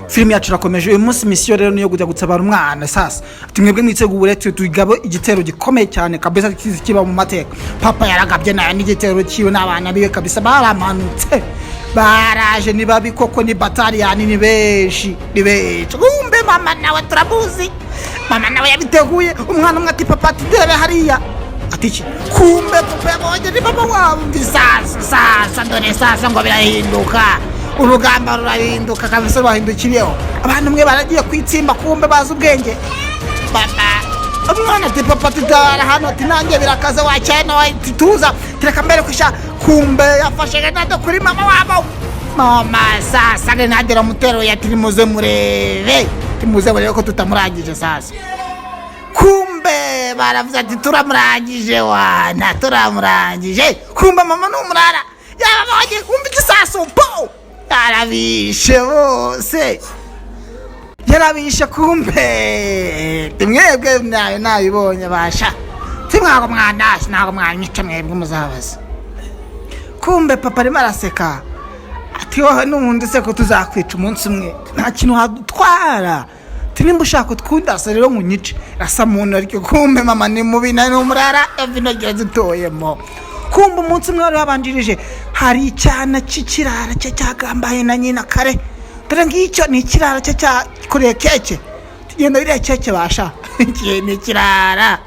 Filime yacu irakomeje. Uyu munsi mission rero niyo kujya gutabara umwana. Sasa ati: "Mwebwe mwitegure, tugabe igitero gikomeye cyane kabisa kizi kiba mu mateka." Papa yaragabye nayo n'igitero cyiwe n'abana biwe kabisa, baramanutse, baraje. Ni babi koko, ni bataliyani, ni benshi, ni benshi. Kumbe mama nawe turamuzi, mama nawe yabiteguye. Umwana umwe ati: "Papa," ati, "debe hariya." Ati: "Iki?" Kumbe papa yabonye ni mama wabo. Sasa, sasa dore sasa ngo birahinduka, urugamba rurahinduka kabisa, rubahindukiriyeho. Abantu mwe baragiye kwitsimba, kumbe bazi ubwenge. Papa, umwana ati: "Papa, tutabara hano." Ati: "Nanjye birakaze wacyana." Ati: "Tuza, tereka mbere kwisha." Kumbe yafashe grenade kuri mama wabo. Mama sasa grenade iramuteruye, ati: "Nimuze murebe, timuze murebe ko tutamurangije." Sasa kumbe baravuze ati: "Turamurangije wana, turamurangije." Kumbe mama ni umurara, yababonye. Kumva igisasu po, yarabishe bose, yarabishe. Kumbe mwebwe nayo nabibonye basha, timwago mwanashe, ntabwo mwanyica mwebwe muzabaza. Kumbe papa arimo araseka, ati: "Wowe n'ubundi se ko tuzakwica umunsi umwe, nta kintu hadutwara." Ati: "Nimba ushaka utwundasa rero nkunyice, rasa mu ntoki." Kumbe mama ni mubi nawe ni umurara, intoki yazitoyemo. Kumbe umunsi umwe wari wabanjirije, hari icyana cy'ikirara cye cyagambaye na nyina kare. Dore ngicyo ni ikirara cye cyakoreye keke. Tugenda biriya keke basha, iki ni ikirara.